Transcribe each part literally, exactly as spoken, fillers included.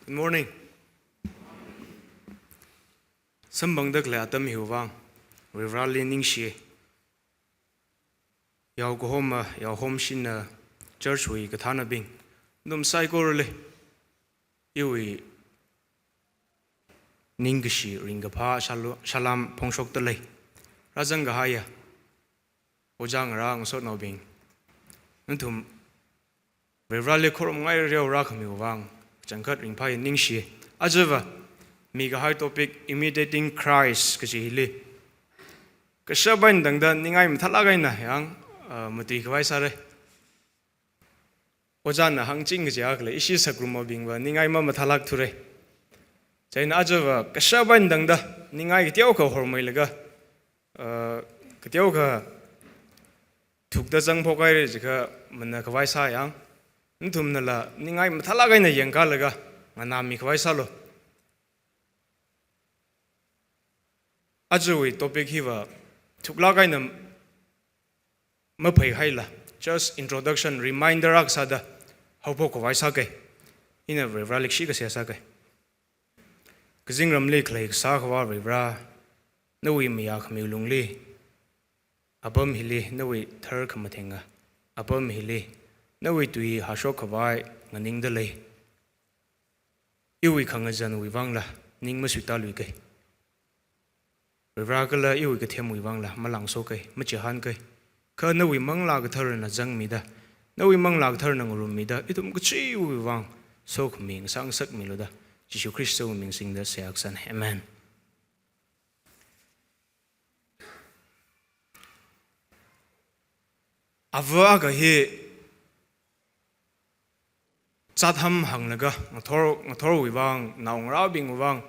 Good morning. Samphangda khalei atam hiwui vang Varivarali ningshi. Yao kahoma, yao homshina, church wui kathānabing, nathum saikorali iwui ningkashi ringkaphā shalo-, salam phongshokda lei. Rāzang kahaiya ojā ngarā ngasotnaobing, nathum Varivarali khorumngai reo rākhamiwui vang kachangkhat ringphāya, ningshi. Ajava mikahai topic, Imitating Christ kaji hili kashap eina tangda ningai mathālāk eina yang, uh, matuikhavai sāra. Ojāna hāngching kaja khalei ishi sakrumabingva ningai mamathālākthura. Chieina ajava kashap eina tangda ningai kateokha hormeilaga, uh, kateokha thukda zangphok haira jiakha manakhavai sā yang. Nathumnala ningai mathālāk eina yangkalaga nganāmikhavai sālu. Ajawui topic hiva thuklāk eina maphaihaila, just introduction, reminder akha sāda haophokkhavai sāka. Ina Varivarali kshi kasā sāka. Kazingramli khalei kasā Akhava Varivara, nawui mayākhami lungli, apam hili nawui tharkhamathenga, apam hili nawui tui hāshokkhavai nganingda lei. Iwui khangazanwui vangla ning masuitāluika. Varivara kala iwui kathemwui vangla malāngsoka, machihānka. Kha nawui Manglā Katharana zangmida, nawui Manglā Katharana ngarummida, ithum kachiwui vang sokhami ngasā ngasakmilu da, Jishu Khristawui ming singda seihā kasāna. Amen. Ava akha hi zatham hānglaga, ngathor, ngathorwui vang, naongarābingwui vang,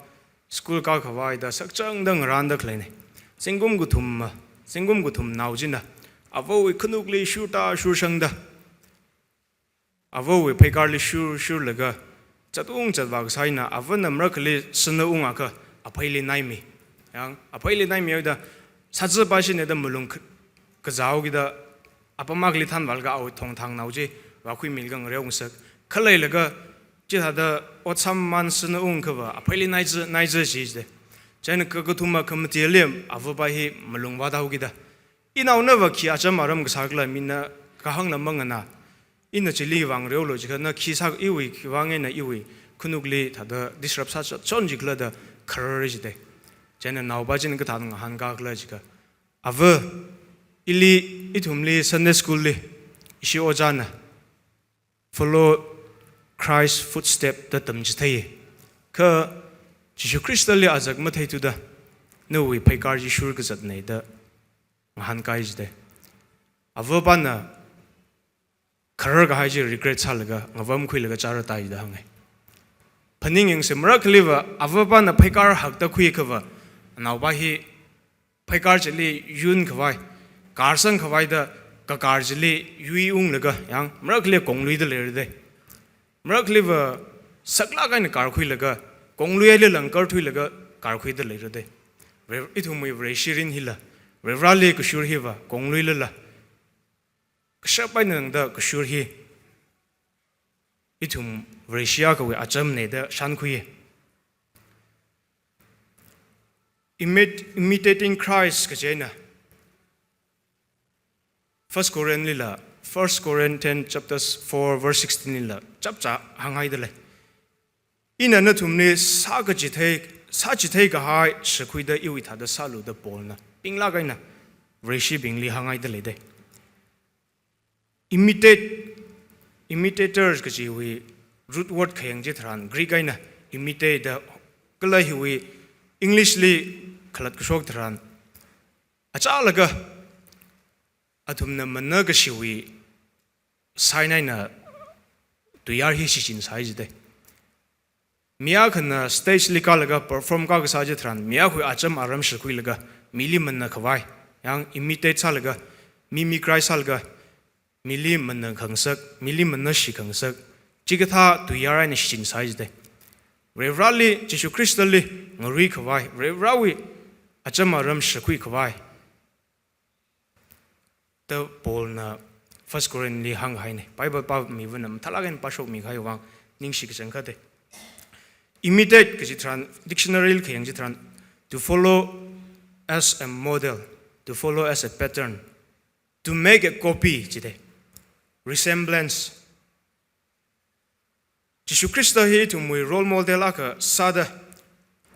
school kākhavai da sakchangda ngarānda khaleina. Zingkum kathum, zingkum kathum nao china avawui khanukli shurtā shurshangda, avawui pheikarli shur shurlaga, zatung zatvā kasā eina avana marakhali sinaungakha apheili naimi. Yang, apheili naimihaoda, sāzapa shina da malung k-, kazāhaokida, apam akhali thanvālaga awui thongthang nao chi vākhuimilaga ngareo ngasak. Khaleilaga chithāda ot sāmamān sinaungakhava apheili naiza, naiza jida. Chieina kakathuma khamatili avapa hi malung vātāhaokida, inaonava khi acham aram kasā khala mina kahāngla manganā. Ina chili vang reolu jiakha na khi sā, iwui khi vang eina iwui khanukli thāda disrupt sāchon jikhala da kharar jida. Chieina naopa china kathāda ngahānkā khala jiakha, ava, ili, ithumli Sunday school li ishi ojāna "Follow Christ footstep" da tamchithei. Kha Jishu Khristali azak matheithuda nawui pheikar chi shur kazatna da ngahānkai jida. Avapana kharar kahai chi regret sālaga ngavamkhuilaga chara tai da hānga. Phaningyangsa, marakhaliva avapana pheikar hakda khuiakhava, anaopa hi pheikar chili yunkhavai, kārsangkhavai da kakar chili yuiunglaga, yang, marakhali kongluida leira da. Marakhaliva saklāk eina kārkhuilaga, kongluili langkar thuilaga kārkhuida leira da. Vare-, ithumwui Vareshi mirin hila, Varivarali kashur hiva kongluilala, kashap eina tangda kashur hi ithum Vareshi akhawui achamna da shānkhuiya. Imit-, Imitating Christ kaji eina First Corinth lila, First Corinthians chapter four verse sixteen lila chapchā hānghaida lei. Ina nathumli sākachithei, sāchithei kahai shakhuida iwui thāda sālu da Paulna pinglāk eina Vareshibingli hānghaida lei da. Imitate, imitators kajiwui root word khayang chitharan, Greek eina imitate da, kala hiwui English li khalatkashok tharan, achālaga athumna manakashiwui sign eina tuiyār hi shichinsai jida. Mi akhana stage li kālaga perform kākasā chitharan, mi akhawui acham aram shakhuilaga, mili manakhavai, yang, imitate sālaga, mimicry sālaga, mili manakhangasak, mili manashikhangasak, chikathā tuiyār eina shichinsai jida. Varivarali, Jishu Khristali ngaruikhavai, Varivarawui acham aram shakhuikhavai da Paulna First Corinth li hānghaina. Bible pāmivana mathālāk eina pāshokmi kahai vang ningshi kachangkhat da. Imitate kaji tharan, dictionary li khayang chitharan, to follow as a model, to follow as a pattern, to make a copy jide. Resemblance. Jishu Khrista hi ithumwui role model akha sāda,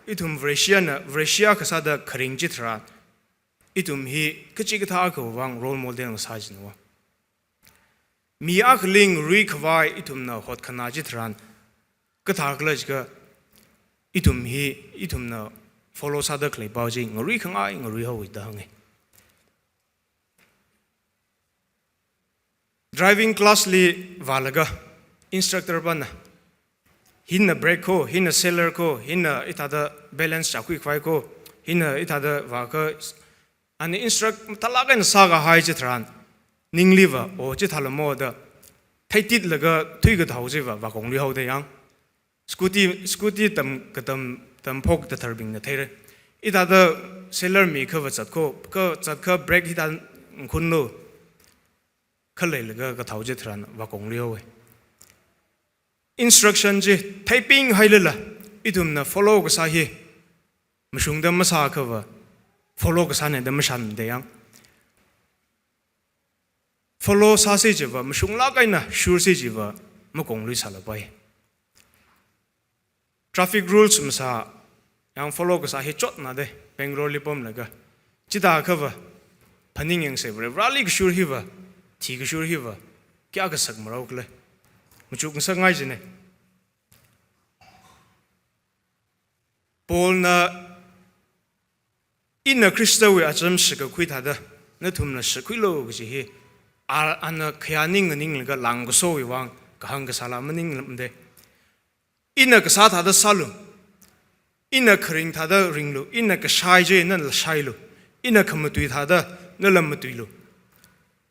ithum Vareshina, Vareshi akha sāda kharing chitharan, ithum hi kachikathā akhawui vang role model ngasā jinwa. Mi akhali ngaruikhavai ithumna hotkhana chitharan, kathākhala jiakha ithum hi, ithumna follow sāda khalei pao chi ngarui khangai ngarui haowa da hānge. Driving class li vālaga instructor pana, hina brake ko, hina acceler ko, hina hithāda balance chākhuikhavai ko, hina hithāda vākha, ani instruct mathālāk eina sākahai chitharan, ningliva, o chithālamo da, theititlaga thuikathao chiva vākongluihaoda yang. Scooty, scooty tam, katam, tamphok tatharbingna theira. Hithāda acceler miakhava zatkho, kha zatkha brake hithāda nkhunlu, khaleilaga kathao chitharan vākongluihaowa. Instruction chi theipinghailala, ithumna follow kasā hi mashungda masāakhava, follow kasāna da mashānda yang. Follow sāsi chiva mashunglāk eina shursi chiva makongluisālapai. Traffic rules masā, yang follow kasā hi chotna de, Bangalore li pamlaga. Chithāakhava, phaningyangse Varivarāli kashur hiva, thi kashur hiva, kayākha sakmarao khala. Machukngasakngai jine. Paulna, ina Khristawui acham shikakhui thāda, nathumna shikhuilu kaji hi, a, ana khayā ning nganinglaga langkasowui vang kahāng kasāla maningmade. Ina kasā thāda sālu. Ina kharing thāda ringlu. Ina kashai chi nala shailu. Ina khamatui thāda nala matuilu.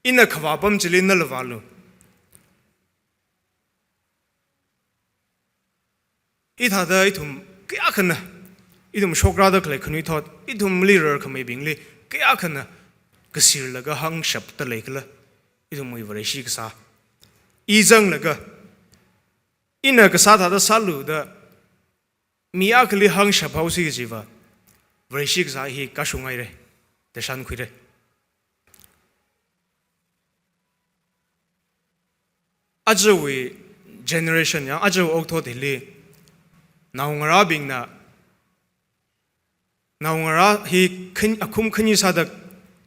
Ina khavā apam chili nala vālu. Hithāda ithum kayākhana, ithum shokrada khalei khanuithot, ithumli rarkhameibingli kayākhana kasirlaga hāngshapta leikhala, ithumwui Vareshi kasā. I zanglaga, ina kasā thāda sālu da, mi akhali hāngshaphaosi kajiva, Vareshi kasā hi kashungngaire, da shānkhuire. Ajawui generation yang, ajawui okathuili, naongarābingna, naongarā hi khan-, akhum khani sāda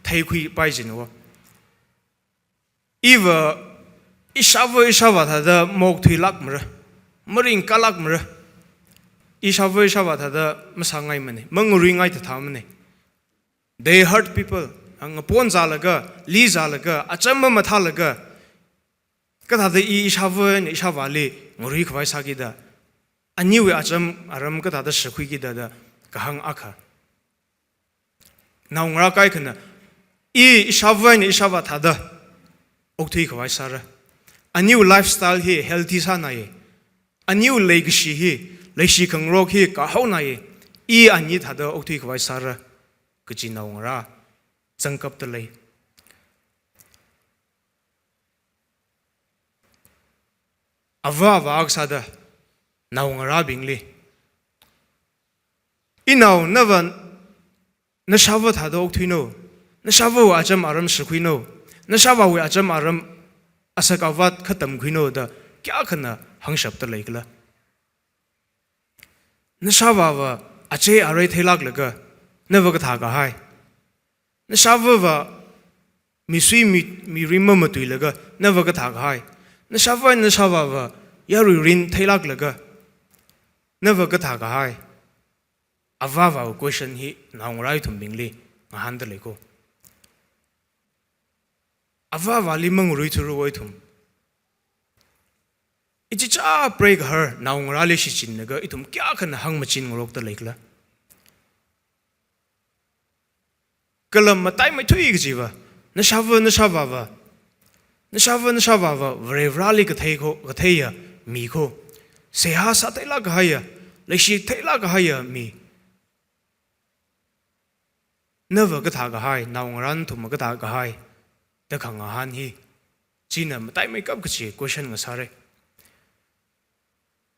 theikhuipai jinwo. Iva, ishāva, ishāvā thāda maokthuilākmara, maringkālākmara. Ishāva, ishāvā thāda masāngaimane, mangaruingai thāthāmane. They hurt people. Ang ngapon zālaga, li zālaga, acham mamathālaga, kathāda i ishāva eina ishāvāli ngaruikhavai sākida, aniwui acham aram kathāda shikhuikida da kahāng akha. Naongarā kaikhana, i ishāva eina ishāvā thāda okthuikhavai sāra. Aniwui lifestyle hi healthy sānai. Aniwui leikashi hi, leishi khangarok hi kahaonai. I ani thāda okthuikhavai sāra, kaji naongarā zangkapta lei. Avā avā akha sāda, naongarābingli, inao, nava nashāva thāda okthuino, nashāvawui acham aram shikhuino, nashāvāwui acham aram asak avat khatamkhuino da kayākhana hāngshapta leikhala. Nashāvāva achei arei theilāklaga, nava kathākahai. Nashāvava misui mi, mirin mamatuilaga, nava kathākahai. Nashāva, nashāvāva yaruirin theilāklaga, nava kathākahai. Avāvāwui question hi naongarā ithumbingli ngahānda leiko. Avāvāli mangaruithura ithum. Ichichā preigahar naongarāli shichinlaga ithum kayākhana hāngmachin ngarokta leikhala. Kala mataimeithui kajiva, nashāva nashāvāva, nashāva nashāvāva Varivarāli kathei ko, katheiya mi ko, seihā sātheilāk kahaiya, leishi theilāk kahaiya mi. Nava kathākahai, naongarā nathumva kathākahai, da khangahān hi, china mataimeikap kachi question ngasāre.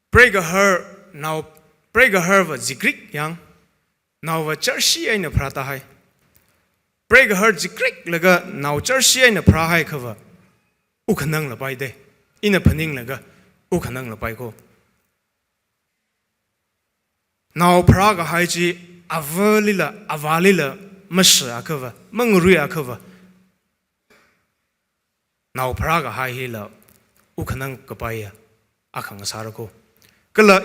Preigahar nao, Preigaharva zikrik yang, naova charshi eina pharātahai. Preigahar zikriklaga nao charshi eina pharāhaiakhava, ukhanang lapai de. Ina phaninglaga, ukhanang lapai ko. Nao pharākahai chi avalila, avalila mashiakhava, mangaruiakhava, nao pharākahai hila ukhanang kapaiya akha ngasāra ko. Kala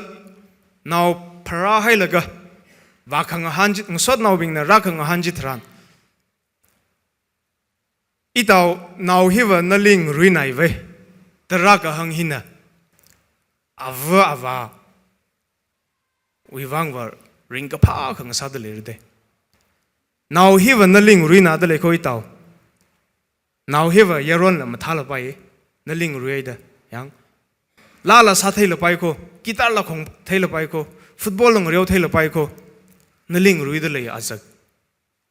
nao pharāhailaga vākhangahān chi, ngasotnaobingna rākhangahān chitharan, itao nao hiva nali ngaruinai vai. Tarākahāng hina ava avāwui vangva ringkaphā akha ngasāda leira de. Nao hiva nali ngaruinada lei ko itao. Nao hiva yaronla mathālapai, nali ngaruida. Yang, laala sātheilapai ko, guitarla khongtheilapai ko, football la ngareotheilapai ko, nali ngaruida lei azak.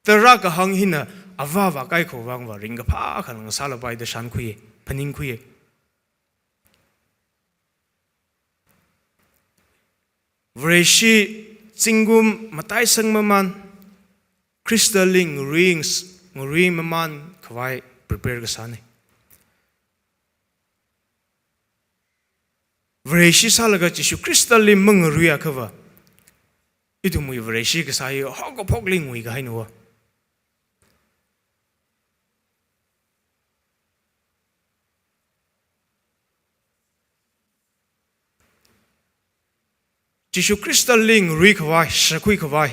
Tarākahāng hina ava avākahai kho vangva ringkaphā akha ngasālapai da shānkhuiya, phaningkhuiya. Vareshi zingkum mataisang mamān, Khristali ngarui, ngarui mamānkhavai prepare kasāna. Vareshi sālaga Jishu Khristali mangaruiakhava, ithumwui Vareshi kasā hi haokaphokli nguikahaina va. Jishu Khristali ngaruikhavai, shakhuikhavai,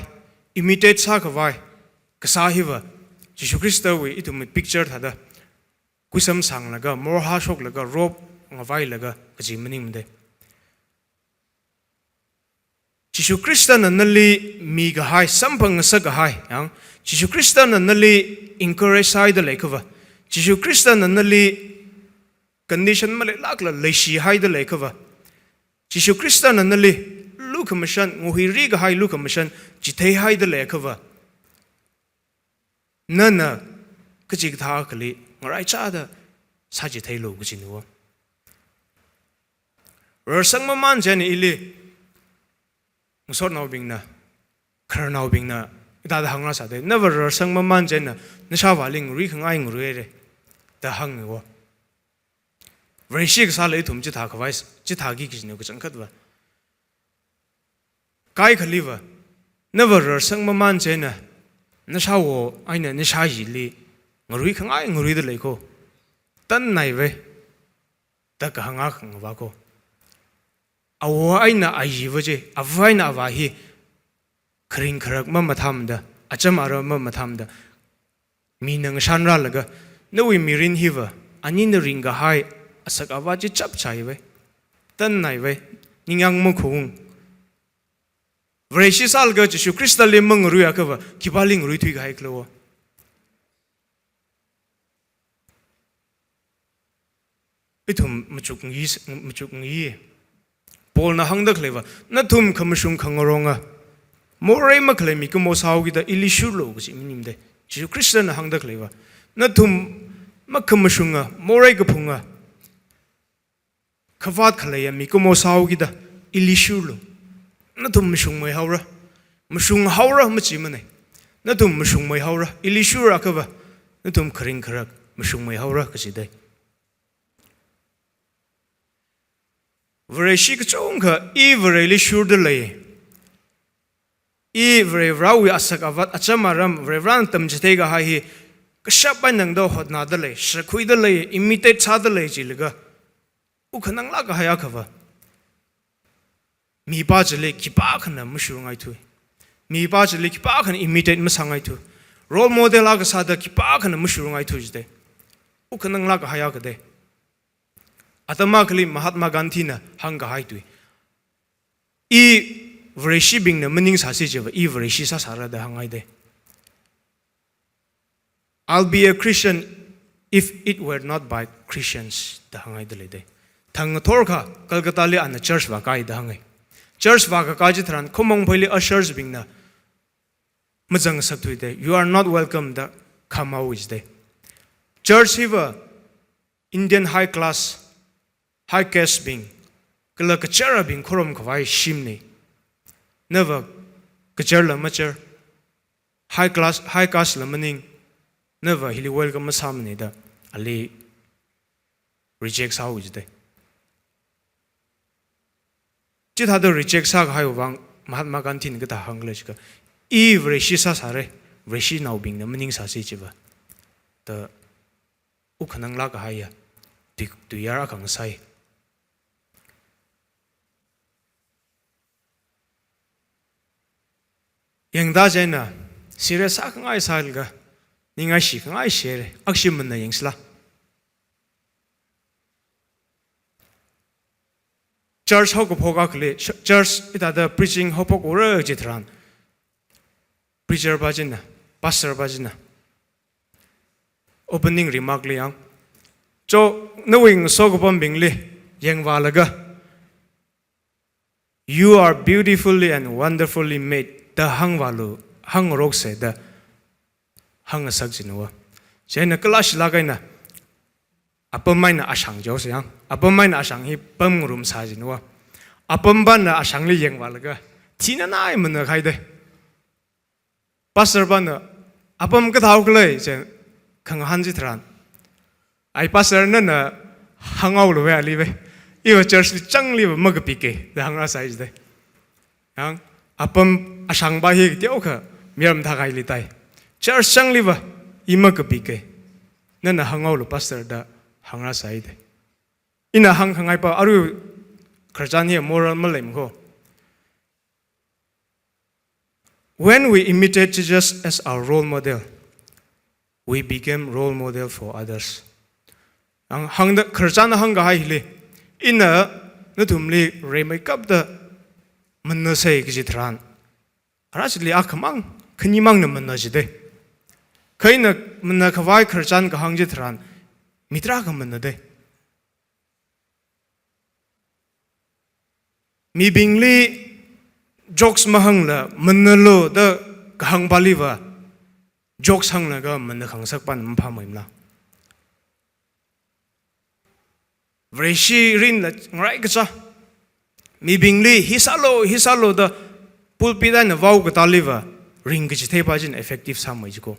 imitate sākhavai kasā hiva, Jishu Khristawui ithumwui picture thāda khuisam sanglaga, morhā shoklaga, robe ngavailaga kaji maningmana de. Jishu Khristana nali mikahai, samphang ngasakkahai, yang, Jishu Khristana nali encourage sāhaida leiakhava, Jishu Khristana nali condition maleilākla leishihaida leiakhava, Jishu Khristana nali lukhamashan, nguhuirikahai lukhamashan chitheihaida leiakhava, nana kachikathā akhali ngaraichāda sāchitheilu kajina va. Rarsang mamān chieina ili, ngasotnaobingna, khararnaobingna, hithāda hāngrāsā de, nava rarsang mamān chieina nashāvāli ngaruikhangai ngaruihaira da hānga va. Vareshi kasāla ithum chithākhavai, chithāki kajina kachangkhatva. Kaikhaliva, nava rarsang mamān chieina nashāwo eina nashāyili ngaruikhangai ngaruida lei ko. Tannai vai, da kahāng akha ngavā ko. Awo eina ayiva chi, ava eina avā hi kharing kharak mamathāmada, acham aram mamathāmada, mina ngashanrālaga, nawui mirin hiva anina ringkahai asak avā chi chapchai vai, tannai vai, ningyāng makhaung. Vareshi sālaga Jishu Khristali mangaruiakhava, khipāli ngaruithuikahai khala va. Ithum machukngai, machukngai. Paulna hāngda khaleiva, nathum khamashung khangaronga morei makhalei mikumo sāhaokida ili shurlu kaji maningmana de. Jishu Khristana hāngda khaleiva, nathum makhamashunga, morei kaphunga, khavāt khaleiya mikumo sāhaokida ili shurlu. Nathum mashungmeihaora. Mashunghaora majimanei. Nathum mashungmeihaora. Ili shurakhava, nathum kharing kharak mashungmeihaora kaji de. Vareshi kachungkha i Vareli shurda lei. I Varivarāwui asak avat, acham aram, Varivarāna tamchitheikahai hi kashap eina tangda hotnada lei, shakhuida lei, imitate sāda lei jilaga, ukhananglāk kahai akhava, mipā chili khipākhana mashurngaithui. Mipā chili khipākhana imitate masāngaithui. Role model akha sāda khipākhana mashurngaithui jidei. Ukhananglāk kahai akha dei. Atam akhali Mahatma Gandhina hāngkahai tui, I Vareshibingna maningsāsi chiva, I Vareshi sāsāra da hānghaidei. "I'll be a Christian if it were not by Christians," da hānghaida leidei. Thang ngathorkha Calcuttali ana church vākai da hānghai. Church vākakā chitharan khumong pheili ushers bingna mazangsakthuidei, "You are not welcome," da khamao jidei. Church hiva Indian high class, high caste bing, kala kacharabing khorumkhavai shimnei. Nava kachar la machar, high class, high caste la maning, nava hili welcome masāmane da, ali reject sāhaowa jidai. Chithāda reject sākahaiwui vang Mahatma Gandhina kathā hāngkhala jiakha, i Vareshi sāsāra, Vareshinaobingna maningsāsa jiva. Da wuk khananglāk kahaiya, tui, tuiyār akha ngasai. Yangda chieina, serious sākhangai sālaga, ningai shikhangai shire, akshi manna yangsila. Church haokaphok akhali, ch-, church hithāda preaching haophokura chitharan, preacher pa china, pastor pa china opening remark li yang, cho, nawui ngaso kapambingli yangvālaga, "You are beautifully and wonderfully made," da hāngvālu, hāngaroksa da hāngasak jinuwa. Chieina kalāshilāk eina, apam eina ashang jihaosa yang, apam eina ashang hi pamngarumsā jinuwa. Apam pana ashangli yangvālaga, thina nai mana khaida. Pastor pana, "Apam kathāhao khala?" chi khangahān chitharan, "Ai pastor, nana hānghaolu ve ali ve. Iva church li changli va makapika," da hāngrāsai jidai. Yang, apam ashang pa hi teokha mayarmathā kahaili tai. "Church changli va i makapika. Nana hānghaolu pastor," da hāngrāsai dai. Ina hāngkhangai pa, arui khararchan hi moral maleimana ko. When we imitate Jesus as our role model, we become role model for others. Ang hāngda, khararchan hāngkahai hili, ina nathumli reimeikapta mannasai kaji tharan, ara chili akhamang, khanimangna manna jidai. Kha ina manna khavai khararchan kahāng chitharan, mi tarākha manna dai. Mibingli jokes mahāngla mannalu da kahāng pali va, jokes hānglaga manna khangasak pana maphāmeimala. Vareshi rinla ngarai kachā, mibingli hi sālu, hi sālu da pulpit eina vao katāli va, ringkachithei pa china effective sāmei jiko.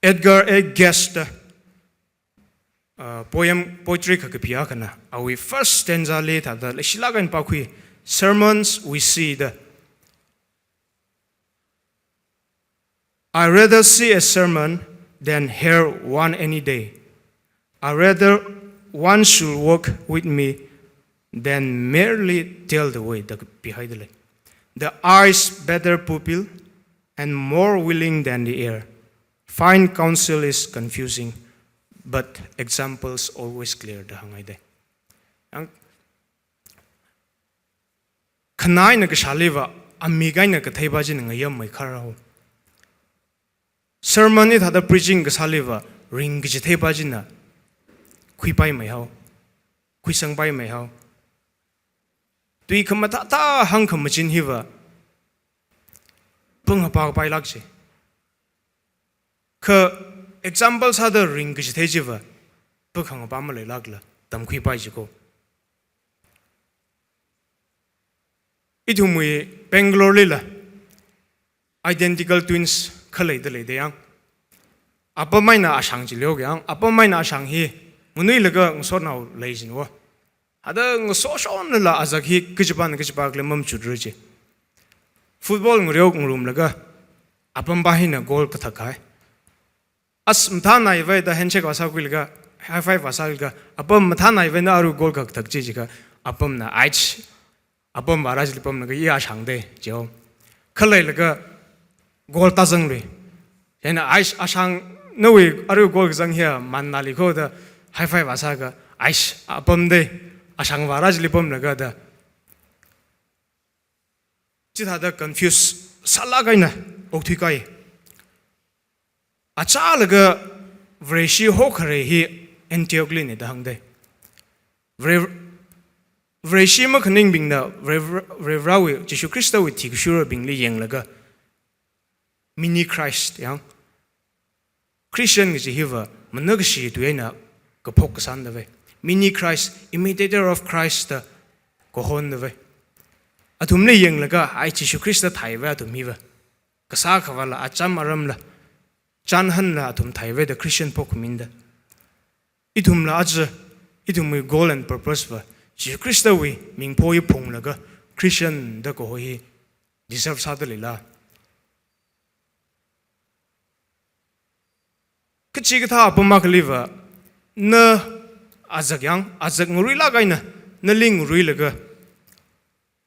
Edgar A. Guest da, uh, poem, poetry kakapi akhana, awui first stanza li thāda leishilāk eina pākhui, "Sermons we see" da, "I rather see a sermon than hear one any day. I rather one should walk with me than merely tell the way," da kapihaida lei. "The eyes better pupil and more willing than the ear. Fine counsel is confusing, but example's always clear," da hāngngai dai. Ang khanā eina kashāli va, amik eina kathei pa china ngayāmmei kharhao. Sermon hithāda preaching kasāli va, ringkachithei pa china khuipaimei hao, khuisangpaimei hao. Tui khamathāthā hāngkhamachin hi va, pung hapā pailāk chi. Kha example sāda ringkachithei chi va, pung khangapā maleilākla tamkhuipai jiko. Ithumwui Bangalore lila identical twins khalei da lei da yang. Apam eina ashang chi leoga yang, apam eina ashang hi nganuilaga ngasotnao lei jin wo. Hada ngasoshonla azak hi kachipan kachipakli mamachut ru chi. Football ngareo ngarumlaga apam pa hina goal kathak hai. As mathānai vai da handshake vāsākhuilaga, high five vāsālaga, apam mathānai vai na aru goal kathak chi jiakha, apamna, "Aich, apam vāra chili pamlaga i ashang dei," jio. Khaleilaga goal tāzang lui. Chieina, "Aich, ashang, nawui aru goal kazang hiya, man nali ko," da high five vāsāga, "Aich, apam dei, ashang vāra chili pamlaga," da. Chithāda confuse sālāk eina okthui kai. Achālaga Vareshi hokharei hi Antioch lina da hāng dei. Vare-, Vareshi makhaningbingna Vare-, Varewui, Jishu Khristawui thikashurabingli yanglaga, mini Christ yang, Christian kaji hiva manakashi tui eina kaphok kasān da vai. Mini Christ, imitator of Christ da kahon da vai. Athumli yanglaga, ai Jishu Christ da thai vai athum hiva. Kasā khavāla, acham aramla, chānhanla athum thai vai da Christian phok minda. Ithumla aja, ithumwui goal and purpose va, Jishu Christ wui mingpho hi phunglaga Christian da kaho hi deserve sāda leila. Kachikathā apam akhaliva, na azak yang, azak ngaruilāk eina, nali ngaruilaga,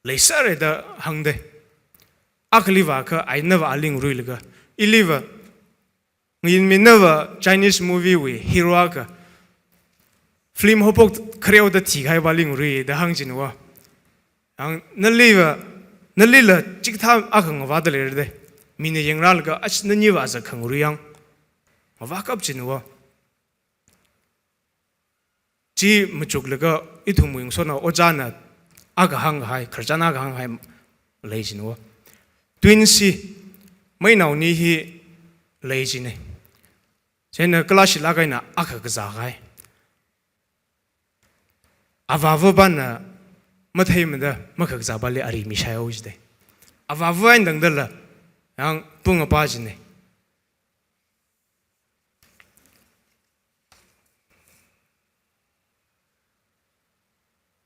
leisāra da hāngda. Akhaliva kha ai nava ali ngaruilaga, iliva, ngayin mi nava Chinese movie wui hero akha film haophok khareo da thikahai vali ngarui da hāngchinva. Ang naliva, nalila chikathā akha ngavāda leira da. Mina yangrālaga, ach naniva azak khangarui yang. Ngavākap chinva. Chi machuklaga ithumwui ngasotnao ojāna akha hānghai, khararchan akha hānghai leichinva. Twins hi, mainao ni hi leichina. Chieina kalāshilāk eina akha kazāhai. Avāva pana matheimada makhakazā pali ari mishai haowa jida. Avāva eina tangdala, yang pung apa china.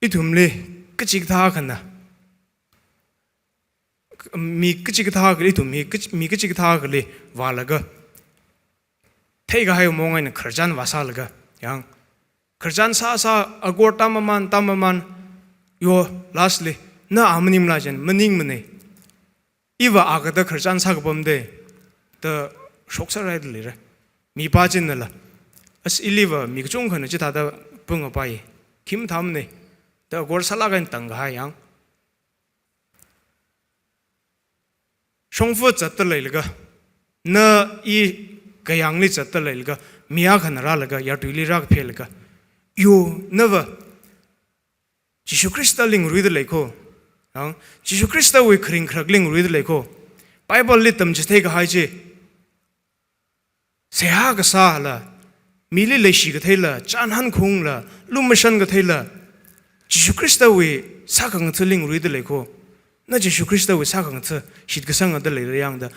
Ithumli kachikathā akhana, mi kachikathā akhali ithum, mi kach-, mi kachikathā akhali vālaga, theikahai mong eina khararchan vāsālaga, yang khararchan sāsā, agor tam aman, tam aman, yo, lastly, na a maningmala jen, maningmana. Iva a kathā khararchan sākapam da, da shoksārai da leira. Mipā chinnala, as iliva mi kachungkhana chithāda pung apai, khi mathāmana, da agor sālāk eina tangkahai yang. Shongfa zatda leilaga, na i kayāngli zatda leilaga, mi akhana rālaga, yartuili rākaphelaga, yo, nava Jishu Khristali ngaruida lei kho. Ang, Jishu Khristawui kharing kharakli ngaruida lei kho. Bible li tamchitheikahai chi, seihā kasāla, mili leishi katheila, chānhan khungla, lumashan katheila, Jishu Khristawui sākhangatha̱li ngaruida lei kho. Na Jishu Khristawui sākhangatha̱ shitkasangda leira yang da,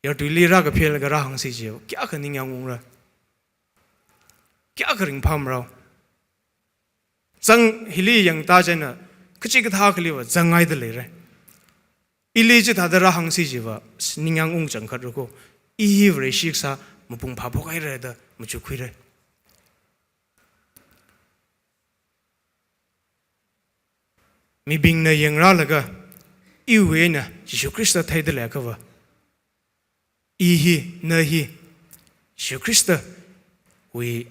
yartuili rākaphelaga rāhāngsi chi, kayākha ningyāng ungra? Kayākha ringphāmarao? Zang hili yangta chieina, kachikathā akhaliva zangngaida leira. Ili chithāda rāhāngsi chiva, ningyāng ungchang khat rako, i hi Vareshi kasā mapung phāphok haira da machukkhuira. Mibingna yangrālaga, iwui eina Jishu Khrista theida leiakhava, i hi, na hi, Jishu Khristawui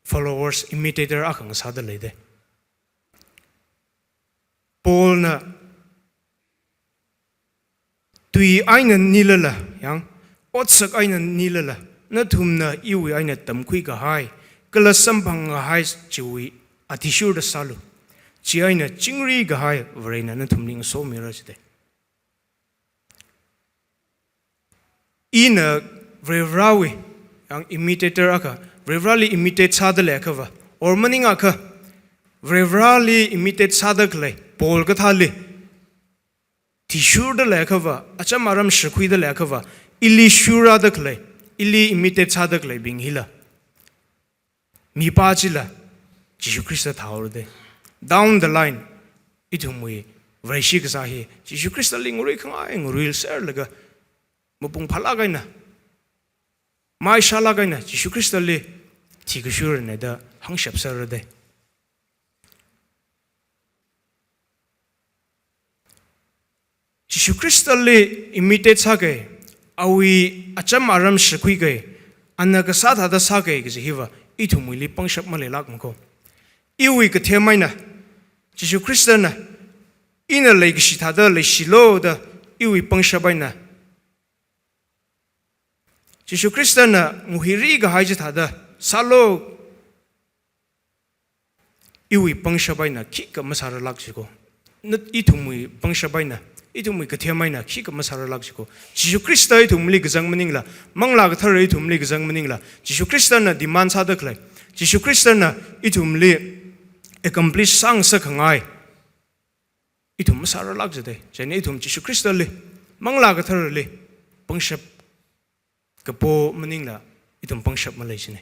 followers, imitator akha ngasāda leida. Paulna tui eina nilala, yang, otsak eina nilala, nathumna iwui eina tamkhuikahai, kala samphangkahai chiwui athishurda sālu. Chieina chingri kahai Varena nathumli ngasomira jida. Ina Varivarāwui, yang, imitator akha, Varivarāli imitate sāda leiakhava, or maningakha, Varivarāli imitate sāda khalei, Paul kathāli thishurda leiakhava, acham aram shakhuida leiakhava, ili shurrāda khalei, ili imitate sāda khaleibing hila, mipā chila Jishu Khrista thāhaora da. Down the line, ithumwui Vareshi kasā hi Jishu Khristali ngarui khangai ngaruiserlaga, mapung phālāk eina, maishālāk eina Jishu Khristali thikashurana da hāngshap sāra da. Jishu Khristali imitate sākahai, awui acham aram shakhuikahai, ana kasā thāda sākahai kaji hiva, ithumwuili pangshap maleilākmana kho. Iwui kathem eina, Jishu Khristana, ina leikashi thāda leishilu da, iwui pangshap eina, Jishu Khristana nguhiri kahai chithāda sālu, iwui pangshap eina khikha masārarlāk jiko. Na ithumwui pangshap eina, ithumwui kathem eina khikha masārarlāk jiko. Jishu Khrista ithumli kazang maningla, Manglā Kathara ithumli kazang maningla, Jishu Khristana demand sāda khalei, Jishu Khristana ithumli accomplish sāngasakkhangai ithum masārarlāk jide. Chieina ithum Jishu Khristali, Manglā Katharali pangshap kapo maningla ithum pangshap malei jine.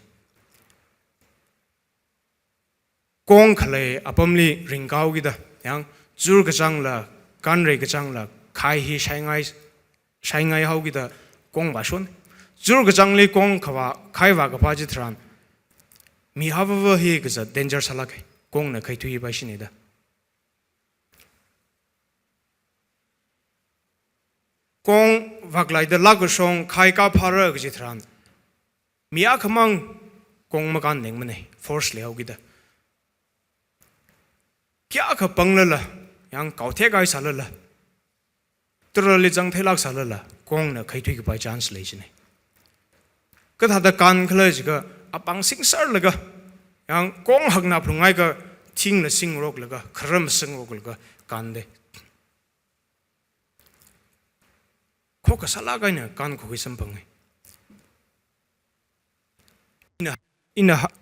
Kong khalei apamli ringkahaokida, yang, zur kachāngla, kanrei kachāngla, khai hi shaingai, shaingaihaokida kong vāshon. Zur kachāngli kong khavā, khai vākaphā chitharan, mi avāva hi kazat danger sālāke. Kongna khaithuipai shine da. Kong vaklaida lākashong khai kaphāra kaji tharan, mi akhamang kong makānlengmane, force leihaokida. Kayākha panglala, yang kaothek ai sālala, tarali zangtheilāk sālala, kongna khaithuikapai chance lei jine. Kathāda kānkhala jiakha, apāng singserlaga, yang kong hakna phlungngaikha, thingla singroklaga, kharam singroklaga kānde. Khokkha sālāk eina kānkakhui samphange. Ina, ina ha-,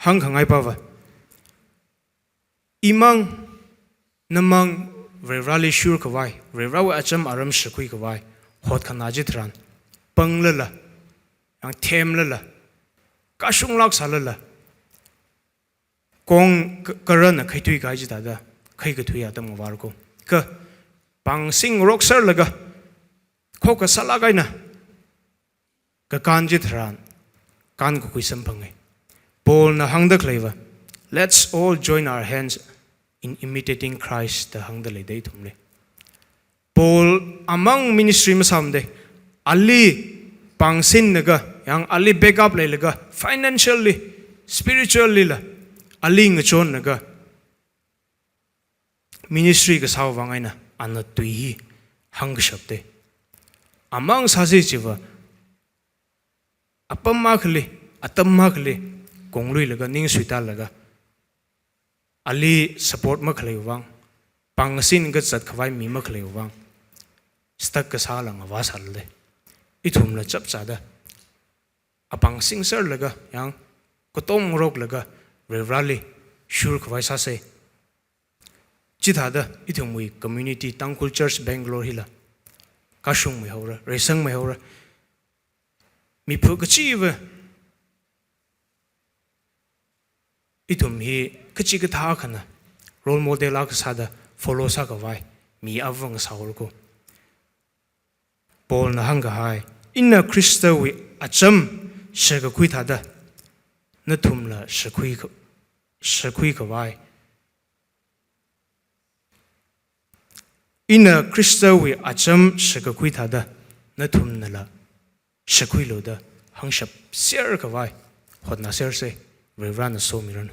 hāngkhangaipava, imang, namang, Varivarali shurkhavai, Varivarawui acham aram shakhuikhavai hotkhanā chitharan, panglala, yang themlala, kashunglāk sālala, kong ka-, karana khaithuikahai chithāda, khaikathui atam ngavāra ko. Kha pāng singrokserlaga, khokkha sālāk eina kakān chitharan, kānkakhui samphange. Paulna hāngda khaleiva, "Let's all join our hands in imitating Christ," da hāngda leide ithumli. Paul amang ministry masāmade, ali pāngsinlaga, yang ali backup leilaga, financially, spiritually la, ali ngachonlaga, ministry kasāwui vang eina ana tui hi hāngkashapde. Amang sāsi chiva, apam akhali, atam akhali, kongluilaga, ning suitālaga, ali support makhaleiwui vang, pāngsin kazatkhavai mi makhaleiwui vang, stuck kasāla ngavā sālale. Ithumla chapchāda, apāng singserlaga, yang katongroklaga, Varivarali shurkhavai sāse. Chithāda ithumwui community Tangkhul Church Bangalore hila kashungmeihaora, reisangmeihaora. Miphu kachiva ithum hi kachikathā akhana role model akha sāda follow sākhavai mi avāva sāhaora ko. Paulna hāngkahai, "Ina Khristawui acham shakakhui thāda, nathumla shakhui kha-, shakhuikhavai. Ina Khristawui acham shakakhui thāda, nathumnala shakhuilu," da hāngshapserkhavai hotnāserse. Varivarana somiranu.